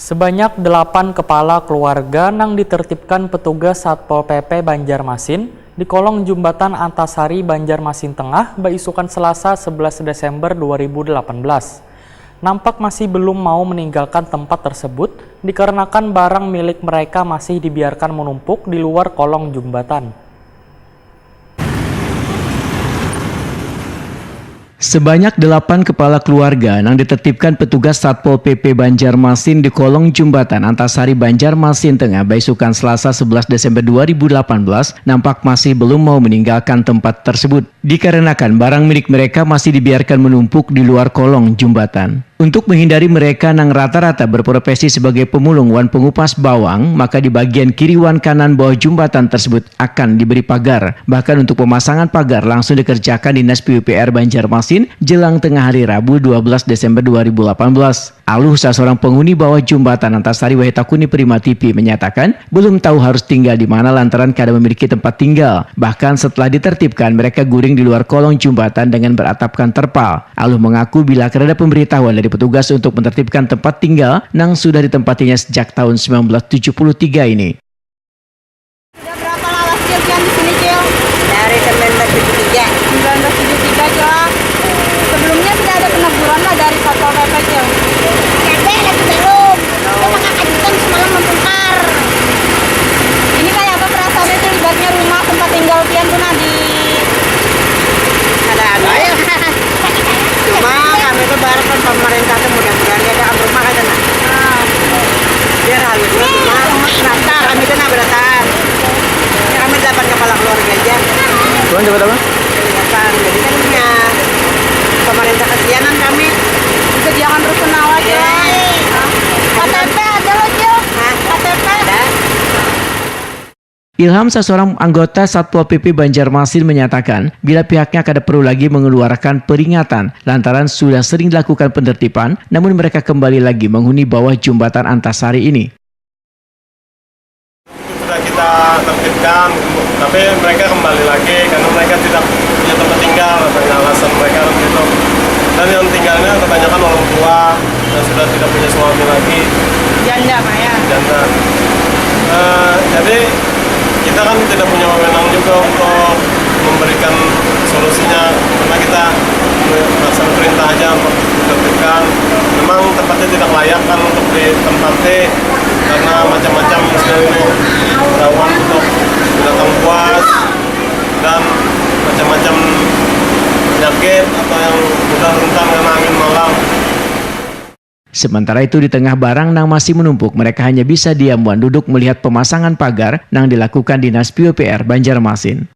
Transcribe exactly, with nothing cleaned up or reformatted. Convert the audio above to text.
Sebanyak delapan kepala keluarga nang ditertibkan petugas Satpol P P Banjarmasin di kolong Jumbatan Antasari, Banjarmasin Tengah, baisukan Selasa sebelas Desember dua ribu delapan belas. Nampak masih belum mau meninggalkan tempat tersebut dikarenakan barang milik mereka masih dibiarkan menumpuk di luar kolong jumbatan. Sebanyak delapan kepala keluarga nang ditertibkan petugas Satpol P P Banjarmasin di kolong Jumbatan Antasari, Banjarmasin Tengah, baisukan Selasa sebelas Desember dua ribu delapan belas, nampak masih belum mau meninggalkan tempat tersebut dikarenakan barang milik mereka masih dibiarkan menumpuk di luar kolong jumbatan. Untuk menghindari mereka nang rata-rata berprofesi sebagai pemulung wan pengupas bawang, maka di bagian kiri wan kanan bawah jumbatan tersebut akan diberi pagar. Bahkan untuk pemasangan pagar langsung dikerjakan Dinas P U P R Banjarmasin jelang tengah hari Rabu dua belas Desember dua ribu delapan belas. Aluh saseorang penghuni bawah jumbatan Antasari wahai takuni Prima T V menyatakan belum tahu harus tinggal di mana lantaran kada memiliki tempat tinggal. Bahkan setelah ditertibkan, mereka guring di luar kolong jumbatan dengan beratapkan terpal. Aluh mengaku bila kada ada pemberitahuan dari petugas untuk menertibkan tempat tinggal nang sudah ditempatinya sejak tahun sembilan belas tujuh puluh tiga ini. Sudah berapa lawas, Cil, pian di sini, Cil? Dari sembilan belas tujuh tiga. Sembilan belas tujuh tiga, Cil. Sebelumnya sudah ada peneguran lah dari Satpol P P, Cil? Ada, tapi belum. Belum. Kita makan ajutan semalam membongkar. Ini kayak apa perasaannya, Cil? Ibaratnya rumah tempat tinggal pian tuh, nah, di... Ada anu ya. Cuma kami tuh berharap kan pemerintah tuh mudah-mudahan dia akan rumah kan, nah. Biar halus lah, cuma rata, kami tuh nah beratan. Ya, kami delapan kepala keluarga aja. Cuman dapat apa? Delapan. Jadi kan ya, pemerintah kasihanan kami. Disediakan rusun awak ya. Iya. K T P ada loh, Cil. Hah? K T P. Ada. Ilham, saseorang anggota Satpol P P Banjarmasin, menyatakan bila pihaknya kada perlu lagi mengeluarkan peringatan lantaran sudah sering dilakukan penertiban, namun mereka kembali lagi menghuni bawah jumbatan Antasari ini. Sudah kita tertibkan, tapi mereka kembali lagi karena mereka tidak punya tempat tinggal, katanya alasan mereka begitu. Dan yang tinggalnya kebanyakan orang tua yang sudah tidak punya suami lagi. Janda, Pak, ya? Janda. Eh, jadi kita kan tidak punya wewenang juga untuk memberikan solusinya karena kita melaksanakan perintah aja untuk ditertibkan. Memang tempatnya tidak layak kan untuk ditempati karena macam-macam misalnya ini rawan untuk binatang buas dan macam-macam penyakit atau yang mudah rentan karena angin malam. Sementara itu, di tengah barang nang masih menumpuk, mereka hanya bisa diam wan duduk melihat pemasangan pagar nang dilakukan Dinas P U P R Banjarmasin.